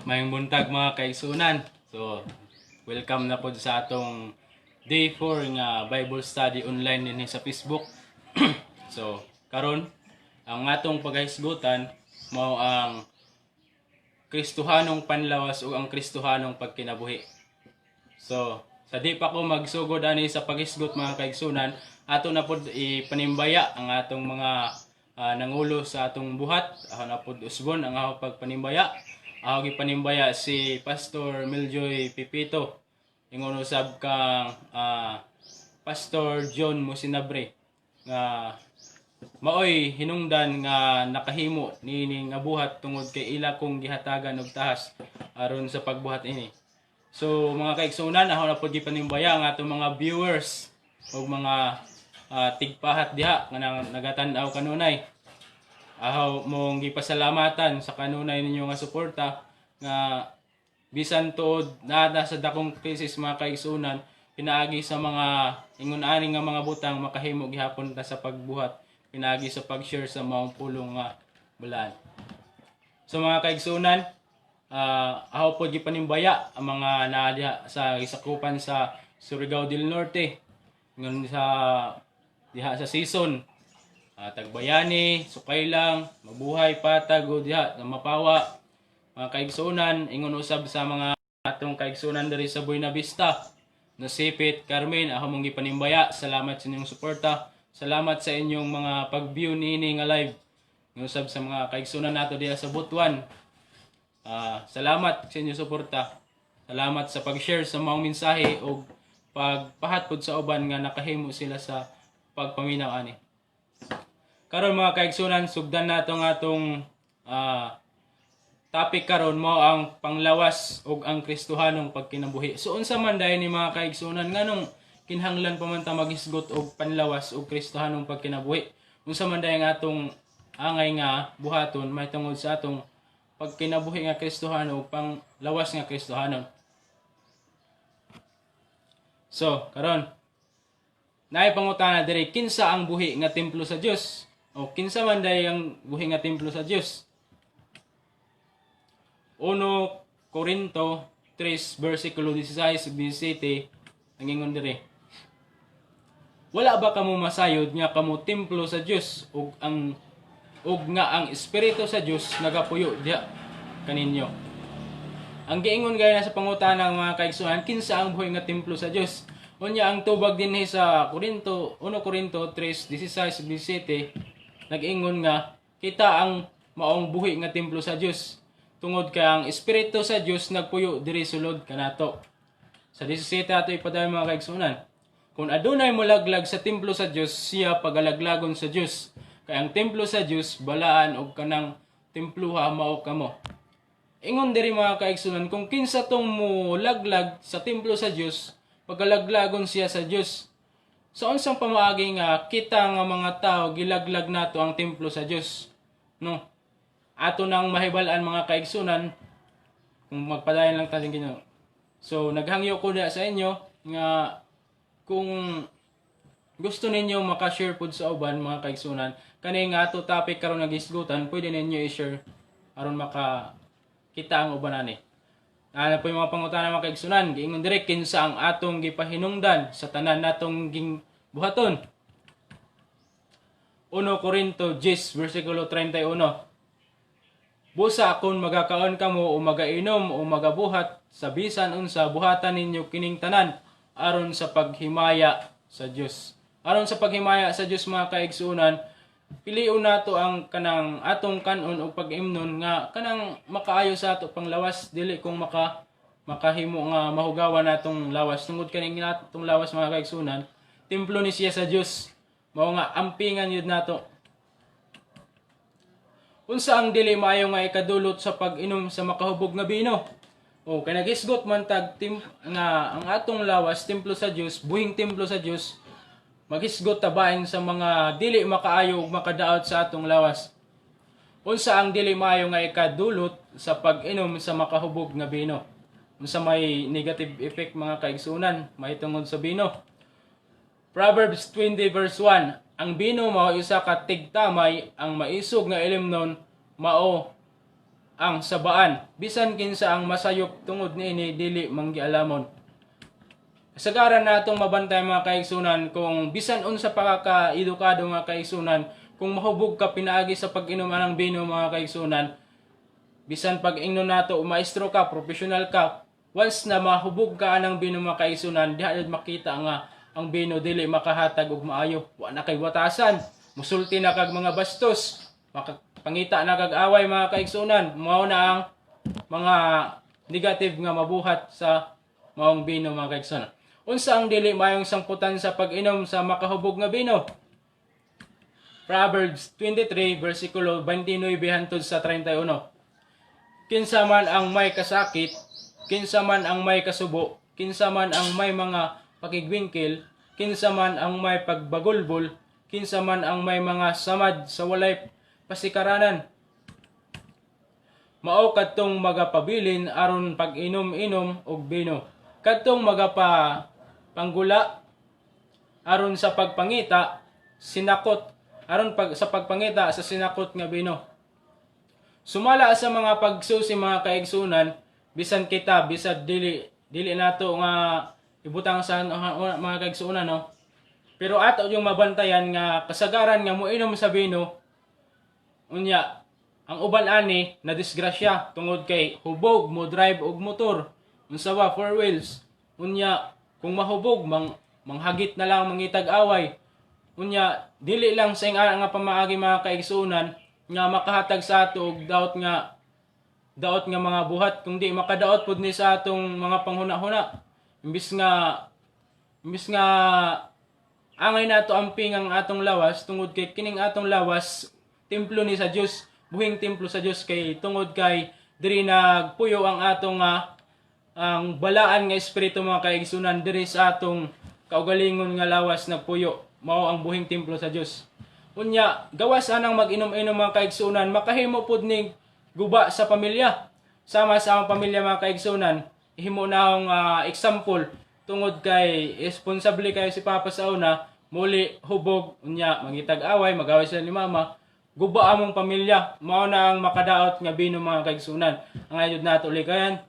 Maayong buntag, mga kaigsunan. So, welcome na pod sa atong day 4 nga Bible study online dinhi sa Facebook. So, karon ang atong paghisgutan mao ang Kristohanong panlawas ug ang Kristohanong pagkinabuhi. So, sa di pa ko magsugod ani sa paghisgot, mga kaigsunan, ato na pod ipanimbaya ang atong mga nangulo sa atong buhat. Ako na pod usbon ang ako pagpanimbaya. Ako gipanimbaya si Pastor Miljoy Pipito. Ingon usab kang Pastor John Musinabre nga maoy hinungdan nga nakahimo niini nga buhat tungod kay ila kong gihatagan og tahas aron sa pagbuhat ini. So mga kaigsunan, ako na pod gipanimbaya ang atong mga viewers ug mga tigpahat diha nga nagatan-aw kanunay. Aho mong gipasalamatan sa kanunay ninyo nga suporta nga bisan tuod naa sa dakong krisis, mga kaigsunan, pinaagi sa mga ingon ani nga mga butang makahimo gihapon ta sa pagbuhat pinaagi sa pag-share sa maong pulong nga balaan. So mga kaigsunan, ako po gipanimbaya ang mga naa diha sa gisakupan sa Surigao del Norte, ngon sa diha sa season Tagbayani, Sukaylang, Mabuhay, Patag, o diha sa Mapawa. Mga kaigsunan, ingon usab sa mga atong kaigsunan diri sa Buena Vista. Nasipit, Carmen, ako mong gipanimbaya. Salamat sa inyong suporta. Salamat sa inyong mga pag-view niini nga live. Ingon usab sa mga kaigsunan nato diha sa Butuan. Salamat sa inyong suporta. Salamat sa pag-share sa maong mensahe o pagpahat pod sa uban nga nakahimo sila sa pagpaminaw ani. Karon, mga kaigsunan, sugdan nato ang atong topic karon, mao ang panglawas ug ang Kristohanong pagkinabuhi. So unsa man diay ni, mga kaigsunan, nganong kinahanglan pa man ta maghisgot og panlawas ug Kristohanong pagkinabuhi? Unsa man diay ang atong angay nga buhaton mahitungod sa atong pagkinabuhi nga Kristohano ug panglawas nga Kristohanon? So, karon naay pangutana diri: kinsa ang buhi nga templo sa Dios? O kinsa man diay ang buhi nga templo sa Dios? 1 Corinto 3 versikulo 16 ug 17 nangingon diri. Wala ba kamo masayod nga kamo templo sa Dios ug nga ang espiritu sa Dios nagapuyo diha kaninyo? Ang giingon gaya na sa pangutana, mga kaigsunan, kinsa ang buhi nga templo sa Dios? Unya ang tubag dinhi sa Corinto, 1 Corinto 3:16 17, nag-ingon nga kita ang maong buhi nga templo sa Dios tungod kay ang espiritu sa Dios nagpuyo diri sulod kanato. Sa 17 ato ipadayon, mga kaigsunan. Kung adunay molaglag sa templo sa Dios, siya pagalaglagon sa Dios. Kay ang templo sa Dios balaan ug kanang templuha mao kamo. Ingon diri, mga kaigsunan, kung kinsa tong molaglag sa templo sa Dios, pagalaglagon siya sa Dios. Sa unsang pamaagi nga kita nga mga tao gilaglag nato ang templo sa Dios? No. Ato nang mahibal-an, mga kaigsunan, kung magpadayon lang ta sa Ginoo. So naghangyo ko na sa inyo nga kung gusto ninyo maka-share pod sa uban, mga kaigsunan, kani nga ato topic karon nga gisgutan, pwede ninyo i-share aron maka kita ang uban ani. Ano po yung mga pangutana, mga kaigsunan? Giingon diri, kinsa ang atong gipahinungdan sa tanan natong ging buhaton? 1 Corinto 10 versikulo 31. Busa kung magakaon kamo o magainom o magabuhat sa bisan unsa, buhatan ninyo kining tanan aron sa paghimaya sa Dios. Aron sa paghimaya sa Dios, mga kaigsuonan, pilion nato ang kanang atong kanon o pag-imnon nga kanang makaayo sa ato panglawas, dili kung makahimo nga mahugawan natong lawas, tungod kaning natong lawas, mga kaigsuonan, templo ni siya sa Dios, mao nga ampingan yun nato. Unsa ang dili maayo nga ikadulot sa pag-inom sa makahubog nga bino? O kay naghisgot man tag tim nga ang atong lawas templo sa Dios, buhing templo sa Dios, maghisgot ta bahin sa mga dili makaayo ug makadaot sa atong lawas. Unsa ang dili maayo nga ikadulot sa pag-inom sa makahubog nga bino? Unsa may negative effect, mga kaigsunan, mahitungod sa bino? Proverbs 20 verse 1: Ang bino mao usa ka tigtamay, ang maisog nga ilimnon mao ang sabaan. Bisan kinsa ang masayop tungod niini, dili manggialamon. Kasagaran natong mabantay, mga kaigsunan, kung bisan unsa pa ka edukado, mga kaigsunan, kung mahubog ka pinaagi sa pag-inom anang bino, mga kaigsunan, bisan pag ingnon nato maestro ka, professional ka, once na mahubog ka anang bino, mga kaigsunan, diha jud makita nga ang bino dili makahatag og maayo. Wa na kay watasan, musulti na kag mga bastos, makapangita na kag away, mga kaigsunan. Mao na ang mga negative nga mabuhat sa maong bino, mga kaigsunan. Unsa ang dili maayong sangputan sa pag-inom sa makahubog nga bino? Proverbs 23 versikulo 29 hangtod sa 31. Kinsa man ang may kasakit, kinsa man ang may kasubo, kinsa man ang may mga pakigwingkil, kinsa man ang may pagbagulbol, kinsa man ang may mga samad sa walay pasikaranan. Mao kadtong magapabilin aron pag-inom-inom og bino. Kadtong magapa panggula aron sa pagpangita sinakot, aron pag sa pagpangita sa sinakot nga bino. Sumala sa mga pagsusi, mga kaigsunan, bisan kita, bisan dili dili nato nga ibutang sa mga kaigsunan, no. Pero ato yung mabantayan nga kasagaran nga moinom sa bino, unya ang uban ani na disgrasya tungod kay hubog mo drive og motor, unsa ba, four wheels. Unya kung mahubog, manghagit na lang, mangitag away. Unya dili lang sa ingana nga pamaagi, mga kaigsunan, nga makahatag sa ato og daot nga mga buhat, kundi makadaot pud ni sa atong mga panghuna-huna. Imbis nga angay nato amping ang atong lawas, tungod kay kining atong lawas templo ni sa Dios, buhing templo sa Dios, kay tungod kay diri nagpuyo ang atong ang balaan nga espiritu, mga kaigsunan. Diri sa atong kaugalingon nga lawas nagpuyo, mao ang buhing templo sa Dios. Unya gawas anang mag-inom-inom, mga kaigsunan, makahimo pud ning guba sa pamilya. Sama sa among pamilya, mga kaigsunan, himo na akong example, tungod kay responsable kayo si Papa sa una, muli hubog, unya mangitag away, magaway sila ni Mama, guba among pamilya. Mao na ang makadaot nga bino, mga kaigsunan. Ang ayod nato likayan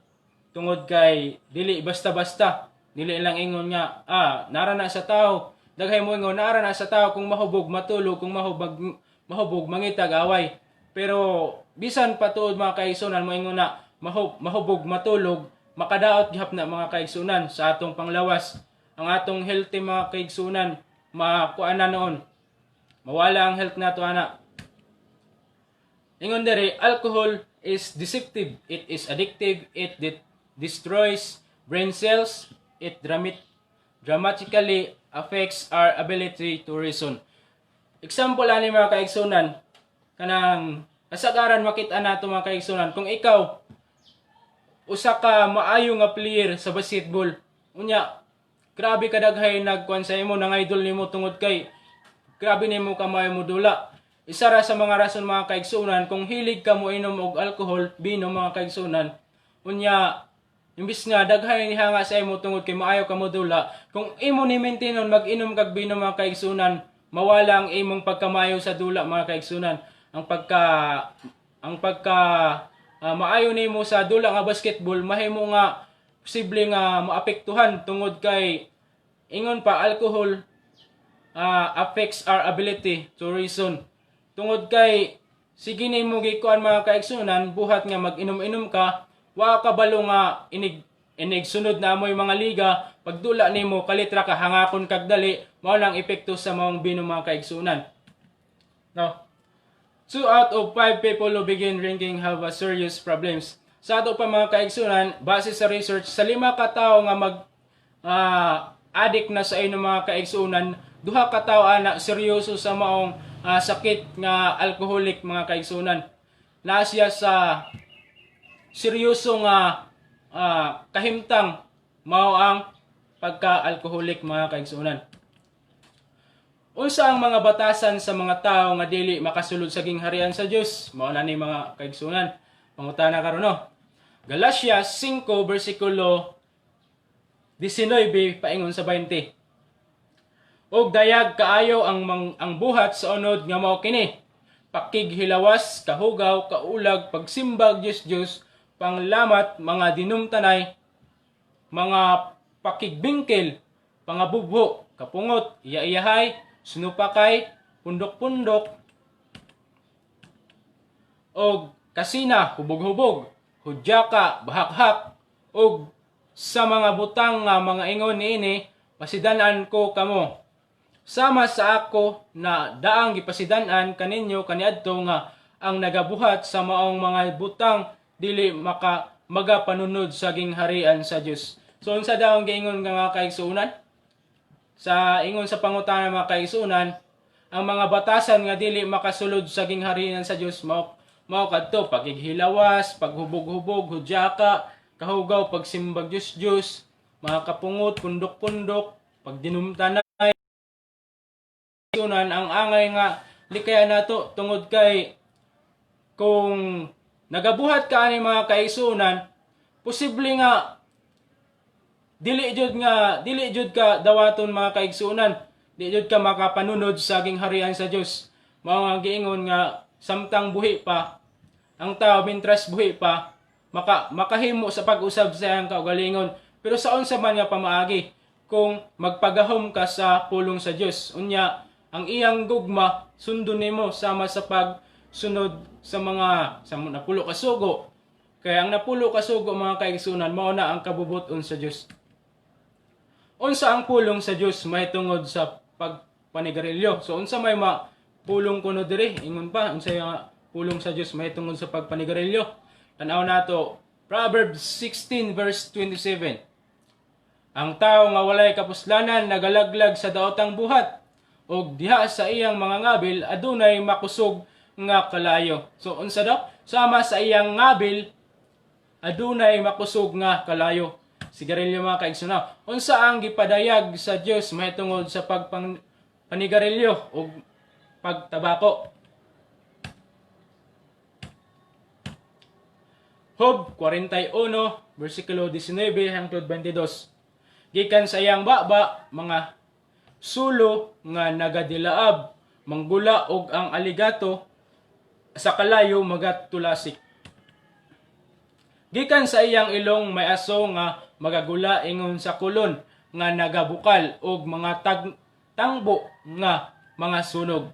tungod kay dili basta-basta, dili lang ingon nga nara na sa tao. Daghay mo ingon nara na sa tao, kung mahubog matulog, kung mahubog mangitag away. Pero bisan patuod, mga kaigsunan, moingon na mahubog matulog, makadaot gihap na, mga kaigsunan, sa atong panglawas. Ang atong healthy, mga kaigsunan, makuan na noon, mawala ang health nato ana. Ingon diri, alcohol is deceptive. It is addictive. It destroys brain cells. It dramatically affects our ability to reason. Example ani, mga kaigsunan, kanang kasagaran makita nato, mga kaigsunan, kung ikaw usa ka maayo nga player sa basketball, unya grabe kadaghay nagkuan sa imo, nang idol nimo tungod kay grabe nimo ka maayo mo dula. Isa ra sa mga rason, mga kaigsunan, kung hilig ka mo inom og alcohol, bino, mga kaigsunan, unya imbis nga daghay ni hanga sa imo tungod kay maayo ka mo dula, kung imo ni maintenon mag-inom kag bino, mga kaigsunan, mawala ang imong pagkamayo sa dula, mga kaigsunan. Ang pagka maayo nimo sa dula nga basketball, mahimo nga posible nga maapektuhan tungod kay ingon pa, alcohol affects our ability to reason. Tungod kay sige nimo gikuan, mga kaigsunan, buhat nga mag-inom-inom ka, wa ka balo nga inig inig sunod na amoy mga liga, pagdula nimo kalitra ka, hangakon kag dali. Mao lang epekto sa maong bino, mga kaigsunan. No. Two out of five people who begin drinking have a serious problems. Sa ato pa, mga kaigsunan, base sa research, sa lima ka tawo nga mag addict na sa inom, mga kaigsunan, duha ka tawo ana seryoso sa maong sakit nga alcoholic, mga kaigsunan. Naa siya sa seryoso nga kahimtang, mao ang pagka-alcoholic, mga kaigsunan. Unsa ang mga batasan sa mga tao nga dili makasulod sa gingharian sa Dios? Mao na ni, mga kaigsunan. Pangutana karon, no. Galatia 5 bersikulo 19 paingon sa 20. Og dayag kaayo ang buhat sa unod nga mao kini. Pakighilawas, kahugaw, kaulag, pagsimbag Diyos Diyos, panglamat, mga dinumtanay, mga pakigbingkil, pangabubho, kapungot, iya-iyahay, sunupakay, pundok-pundok, og kasina, hubog-hubog, hudyaka, bahakhak, og sa mga butang nga mga ingon niini, pasidan-an ko kamo. Sama sa ako na daang gipasidan-an kaninyo kaniadto nga ang nagabuhat sa maong mga butang dili maka magapanunod sa gingharian sa Dios. So unsa daw ang giingon nga mga kaigsuonan? Sa ingon sa pangutana, mga kaigsuonan, ang mga batasan nga dili makasulod sa gingharian sa Dios mao mao kadto pagighilawas, paghubog-hubog, hudyaka, kahugaw, pagsimbag Dios Dios, mga kapungot, pundok-pundok, pagdinumtanay. Ang angay nga likayan nato tungod kay kung nagabuhat ka ani, mga kaigsuonan, posible nga dili jud ka dawaton, mga kaigsuonan, di jud ka makapanunod sa gingharian sa Dios. Mao nga giingon nga samtang buhi pa ang tao, mintras buhi pa, makahimo sa pag-usab sa iyang kaugalingon, pero sa unsa man nga pamaagi, kung magpagahom ka sa pulong sa Dios, unya ang iyang gugma sundon nimo sama sa pagsunod sa mga sa 10 ka sugo, kaya ang 10 ka sugo, mga kaigsunan, mao na ang kabubut-on sa Dios. Unsa ang pulong sa Dios mahitungod sa pagpanigarilyo? So unsa may ma pulong kuno diri? Ingon pa, unsa nga pulong sa Dios mahitungod sa pagpanigarilyo? Tan-aw nato Proverbs 16 verse 27. Ang tao nga walay kapuslanan nagalaglag sa daotang buhat ug diha sa iyang mga ngabil adunay makusog nga kalayo. So unsa daw? Sama sa iyang ngabil adunay makusog nga kalayo. Sigarilyo, mga kaigsuonan. Unsa ang gipadayag sa Dios mahitungod sa pagpang panigarilyo ug pagtabako? Job 41 versikulo 19 hangtod 22. Gikan sa iyang baba mga sulo nga nagadilaab manggula og ang aligato sa kalayo magatulasik. Gikan sa iyang ilong may aso nga magagula ingon sa kolon nga nagabukal og mga tangbo nga mga sunog.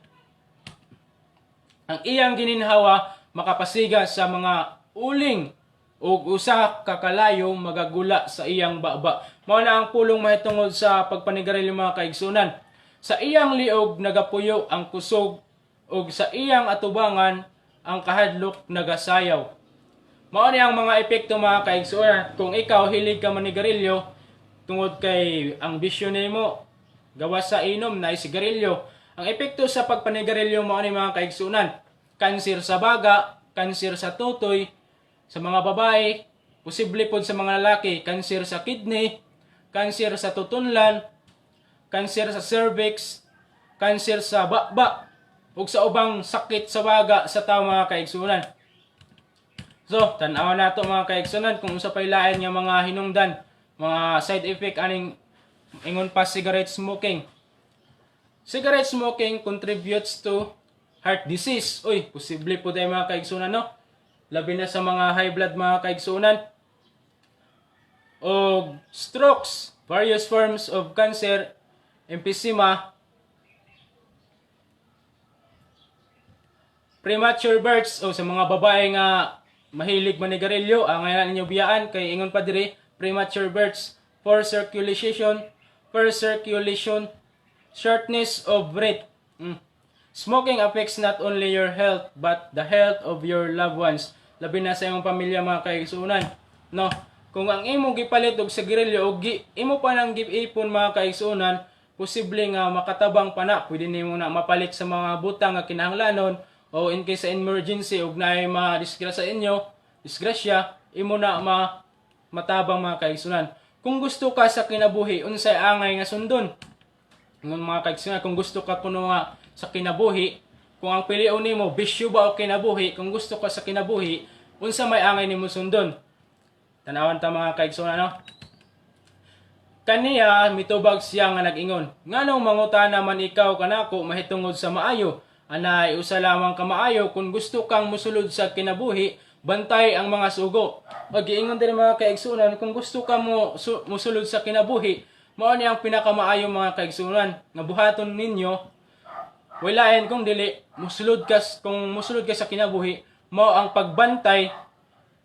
Ang iyang gininhawa makapasiga sa mga uling ug usa ka kalayo magagula sa iyang baba. Mao na ang pulong mahitungod sa pagpanigarilyo, mga kaigsunan. Sa iyang liog nagapuyo ang kusog ug sa iyang atubangan ang kahadlok nagasayaw. Mao ni ang mga epekto, mga kaigsuonan, kung ikaw hilig ka manigarilyo tungod kay ang bisyo nimo gawas sa inom na sigarilyo. Ang epekto sa pagpanigarilyo mao ni, mga kaigsuonan. Kanser sa baga, kanser sa tutoy, sa mga babae, posible pod sa mga lalaki, kanser sa kidney, kanser sa tutunlan, kanser sa cervix, kanser sa baba, ug sa ubang sakit sa baga sa tao, mga kaigsuonan. So, tan-aw nato, mga kaigsuonan, kung unsa pay lain nga mga hinungdan, mga side effect aning ingon pa cigarette smoking. Cigarette smoking contributes to heart disease. Uy, posible pod ay, mga kaigsuonan, no? Labi na sa mga high blood, mga kaigsuonan. O strokes, various forms of cancer, emphysema, premature births o sa mga babae nga mahilig manigarilyo, ang ngayon ninyo biyaan kay ingon pa diri, premature births, poor circulation, shortness of breath. Smoking affects not only your health but the health of your loved ones. Labi na sa imong pamilya, mga kaigsuonan. No? Kung ang imong gipalit og sigarilyo og imo pa nang giipon, mga kaigsuonan, posible nga makatabang pa na, pwede nimo na mapalit sa mga butang nga kinahanglanon o in case sa emergency ug naay ma-disgrasya sa inyo, disgrasya, imo na matabang, mga kaigsuonan. Kung gusto ka sa kinabuhi, unsay angay nga sundon? Ngon, mga kaigsuonan, kung gusto ka kuno nga sa kinabuhi, kung ang pilion nimo bisyo ba o kinabuhi, kung gusto ka sa kinabuhi, unsa may angay nimo sundon? Tanawan ta, mga kaigsuonan, no? Kaniya mitubag siya nga nag-ingon, "Nganong mangutana man ikaw kanako mahitungod sa maayo? Anay usa lamang ka maayo. Kung gusto kang musulod sa kinabuhi, bantay ang mga sugo. O giingon din, mga kaigsunan, kung gusto ka mo musulod sa kinabuhi, mao ni ang pinakamaayo, mga kaigsunan, nga buhaton ninyo. Walain kung dili musulod ka, kung musulod ka sa kinabuhi, mao ang pagbantay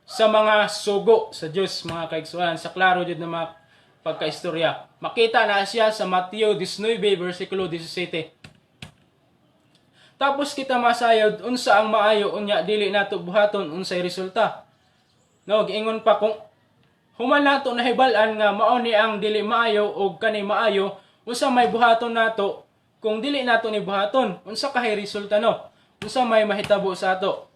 sa mga sugo sa Dios, mga kaigsunan. Sa klaro jud na mga pagkaistorya, makita na siya sa Mateo 19 versikulo 17. Tapos kita masayod unsa ang maayo, unya dili nato buhaton, unsay resulta, no? Giingon pa, kung human nato nahibal-an nga mao ni ang dili maayo og kani maayo, unsa may buhaton nato kung dili nato ni buhaton? Unsa kahay resulta, no? Unsa may mahitabo sa ato?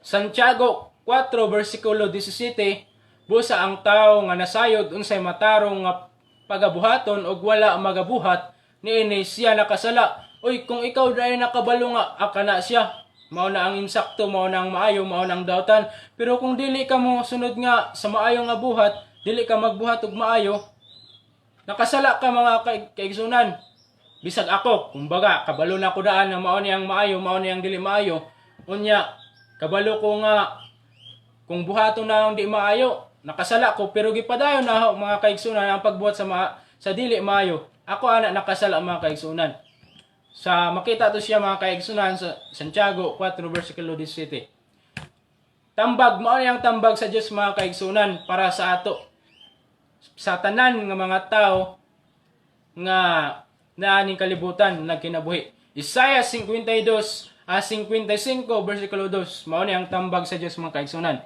Santiago 4 versikulo 17: Busa ang tawo nga nasayod unsay matarong nga pagabuhaton ug wala magabuhat niini, siya nakasala. Uy, kung ikaw dahil nakabalo nga akana siya, mao na ang insakto, mao na ang maayo, mao na ang dautan. Pero kung dili ka mo sunod nga sa maayo nga buhat, dili ka magbuhat og maayo, nakasala ka, mga kaigsunan. Bisag ako, kumbaga, kabalo na ko daan nga mao ni ang maayo, mao ni ang dili maayo. Unya, kabalo ko nga kung buhaton na ang di maayo, nakasala ko, pero gipadayon na ako, mga kaigsunan, ang pagbuhat sa dili maayo. Ako ana nakasala, mga kaigsunan. Sa makita to siya, mga kaigsunan, sa Santiago 4 versikulo 17. Tambag, mao ni ang tambag sa Dios, mga kaigsunan, para sa ato, sa tanan nga mga tao nga naaning kalibutan nagkinabuhi. Isaiah 52 a 55 versikulo 2, mao ni ang tambag sa Dios, mga kaigsunan.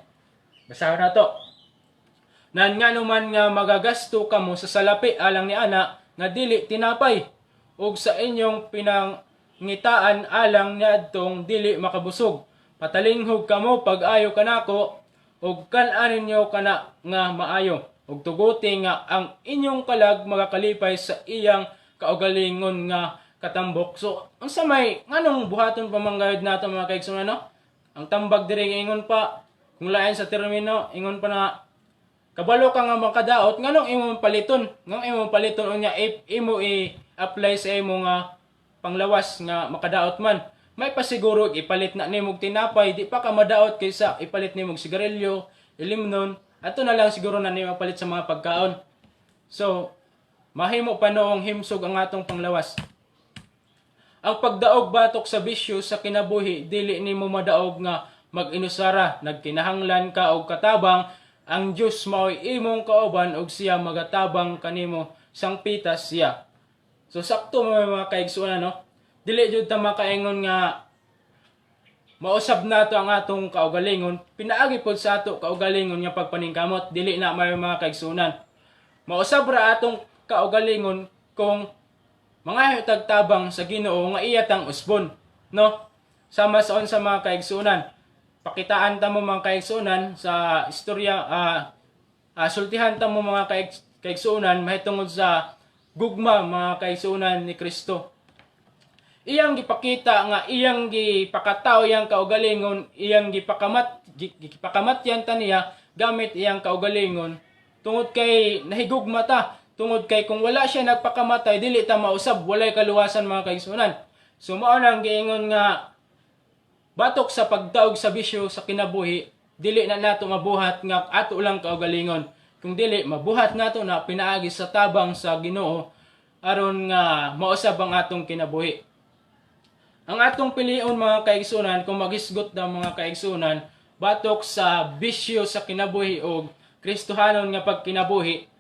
Basahon na to. Nan nga man nga magagasto kamo sa salapi alang ni ana nga dili tinapay ug sa inyong pinangitaan alang niadtong dili makabusog. Patalinghog kamo pag-ayo kanako ug kan-a ninyo kana nga maayo ug tuguti nga ang inyong kalag magakalipay sa iyang kaugalingon nga katambok. So, unsa may nganong buhaton pa man gayud nato, mga kaigsunan, no? Ang tambag diri, ingon pa, kung lain sa termino, ingon pa na kabalo ka nga makadaot, nganong imong paliton? Nganong imong paliton unya imo i-apply sa imo nga panglawas nga makadaot man? May pasiguro ipalit na nimo og tinapay, di pa ka madaot kaysa ipalit nimo og sigarilyo, ilimnon. Ato na lang siguro na nimo palit sa mga pagkaon. So, mahimo pa noong himsog ang atong panglawas. Ang pagdaog batok sa bisyo sa kinabuhi, dili nimo madaog nga mag-inusara. Nagkinahanglan ka og katabang. Ang Dios mao'y imong kauban ug siya magatabang kanimo sangpita siya. So sakto mo, mga kaigsuonan, no? Dili jud ta makaingon nga mausab nato ang atong kaugalingon pinaagi pod sa ato kaugalingon nga pagpaningkamot. Dili na may, mga kaigsuonan. Mausab ra atong kaugalingon kung mga tagtabang sa Ginoo nga iya tang usbon, no? Sama sa unsa, mga kaigsuonan? Pakitaan ta mo, mga kaigsuonan, sa istorya, sultihan ta mo, mga kaigsuonan, mahitungod sa gugma, mga kaigsuonan, ni Kristo. Iyang gipakita nga iyang gipakatao iyang kaugalingon, iyang gipakamatyan ta niya gamit iyang kaugalingon tungod kay nahigugma ta, tungod kay kung wala siya nagpakamatay, dili ta mausab, walay kaluwasan, mga kaigsuonan. So mao nang giingon nga batok sa pagdaog sa bisyo sa kinabuhi, dili na nato mabuhat nga ato lang kaugalingon, kung dili mabuhat nato na pinaagi sa tabang sa Ginoo aron nga mausab ang atong kinabuhi. Ang atong pilion, mga kaigsunan, kung maghisgot daw, mga kaigsunan, batok sa bisyo sa kinabuhi o Kristohanon nga pagkinabuhi,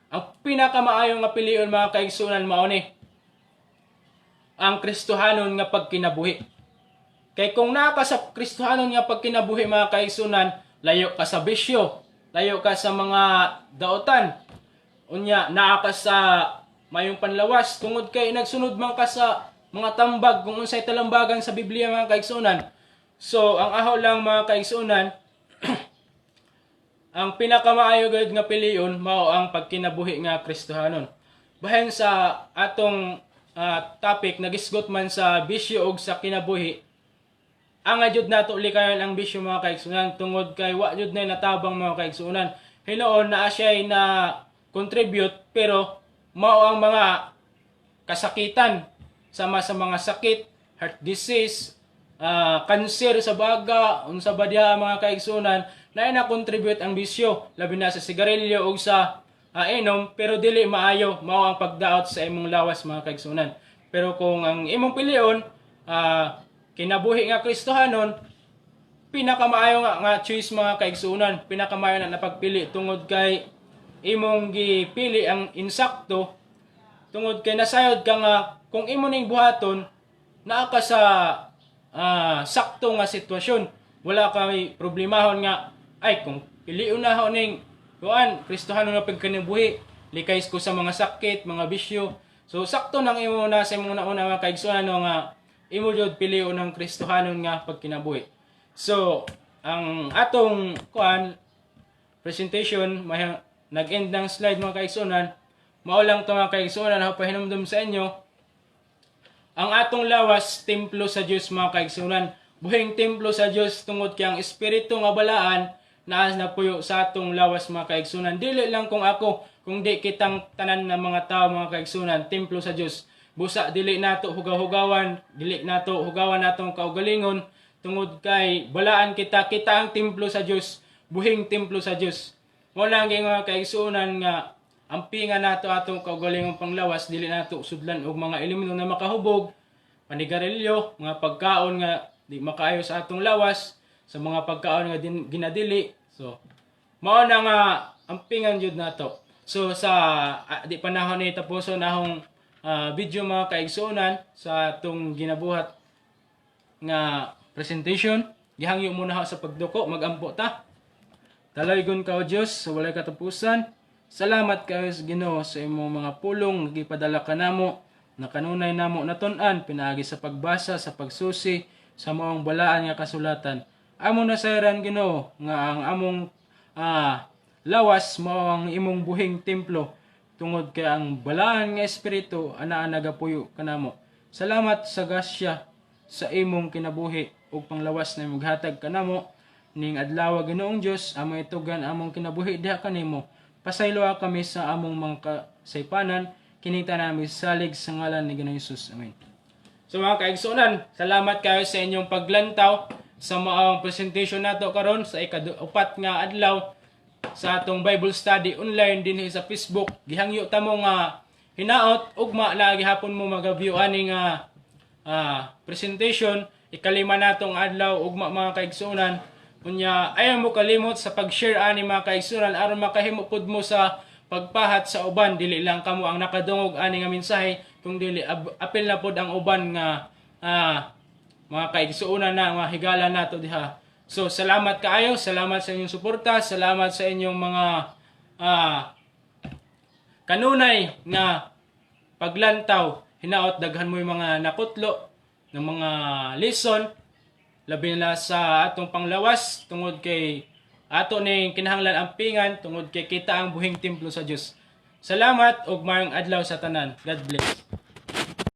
ang pinakamaayo nga pilion, mga kaigsunan, mao ni ang Kristohanon nga pagkinabuhi. Kay kung naa ka sa Kristohanon nga pagkinabuhi, mga kaigsunan, layo ka sa bisyo, layo ka sa mga daotan. Unya naa ka sa mayong panlawas tungod kay nagsunod man ka sa mga tambag kung unsay talambagan sa Biblia, mga kaigsunan. So, ang aho lang, mga kaigsunan, ang pinakamaayo gayud nga pilion mao ang pagkinabuhi nga Kristohanon. Bahin sa atong topic, nagisgot man sa bisyo og sa kinabuhi, ang jud nato likayan ang bisyo, mga kaigsunan, tungod kay wa jud na natabang, mga kaigsunan. Hinuon naa siya na contribute, pero mao ang mga kasakitan. sama sa mga sakit, heart disease, cancer sa baga, unsa ba diha, mga kaigsunan, na na contribute ang bisyo, labi na sa sigarilyo ug sa inom, pero dili maayo mao ang pagdaot sa imong lawas, mga kaigsunan. Pero kung ang imong pilion kinabuhi nga Kristohanon, pinakamaayo nga choice, mga kaigsunan, pinakamaayo na napagpili tungod kay imong gipili ang insakto, tungod kay nasayod ka nga kung imo ning buhaton, naa ka sa sakto nga sitwasyon. Wala ka may problemahon nga, "Ay, kung pilion na ako ning kuan, Kristohanon na pagkinabuhi, likay ko sa mga sakit, mga bisyo." So sakto nang imo na sa imong nauna, mga kaigsunan, no, nga imo jud pilion ng Kristohanon nga pagkinabuhi. So ang atong kuan presentation may nag-end ng slide, mga kaigsunan. Mao lang to, mga kaigsunan, ako pahinumdum sa inyo: ang atong lawas, templo sa Dios, mga kaigsunan, buhing templo sa Dios, tungod kay ang Espiritu nga Balaan naa napuyo sa atong lawas, mga kaigsunan. Dili lang kung ako, kung di kitang tanan ng mga tao, mga kaigsunan, templo sa Dios. Busa dili nato hugaw-hugawan, dili nato hugawan natong kaugalingon tungod kay balaan kita, kita ang templo sa Dios, buhing templo sa Dios. Mao lang mga kaigsunan nga ampinga nato atong kaugalingong panglawas, dili nato sudlan og mga elemento na makahubog, panigarilyo, mga pagkaon nga di makaayo sa atong lawas, sa mga pagkaon nga ginadili. So mao na nga ampingan jud nato. So sa di panahon ni tapuson ahong video, mga kaigsuonan, sa atong ginabuhat nga presentation. Gihangyo muna ako sa pagduko, magampo ta. Dalaygon ka, O Dios, sa walay katapusan. Salamat kayo sa Ginoo sa imong mga pulong nga gipadala kanamo na kanunay namo natun-an pinaagi sa pagbasa, sa pagsusi sa maong balaan nga kasulatan. Amo nasayran, Ginoo, nga ang among lawas mao ang imong buhing templo tungod kay ang balaan nga Espiritu anaa nagapuyo kanamo. Salamat sa grasya sa imong kinabuhi ug panglawas na imong gihatag kanamo ning adlaw, Ginoong Dios. Among itugan among kinabuhi diha kanimo. Pasayloa kami sa among mga kasaypanan. Kining tanan among salig sa ngalan ni Ginoong Hesus. Amen. So mga kaigsunan, salamat kayo sa inyong paglantaw sa maong presentation nato karon sa ikaupat nga adlaw sa atong Bible study online dinhi sa Facebook. Gihangyo ta mo nga hinaot ugma na gihapon mo maga-view ani nga presentation, ikalima natong adlaw ugma, mga kaigsunan. Unya ayaw mo kalimot sa pag-share ani, mga kaigsunan, aron makahimo pud mo sa pagpahat sa uban. Dili lang kamo ang nakadungog ani nga mensahe, kung dili apil na pod ang uban nga mga kaigsuonan na mga higala nato diha. So salamat kaayo, salamat sa inyong suporta, salamat sa inyong mga kanunay nga paglantaw. Hinaot daghan mo yung mga nakutlo ng mga lesson, labi na sa atong panglawas, tungod kay ato ning kinahanglan ampingan tungod kay kita ang buhing templo sa Dios. Salamat ug maayong adlaw sa tanan. God bless.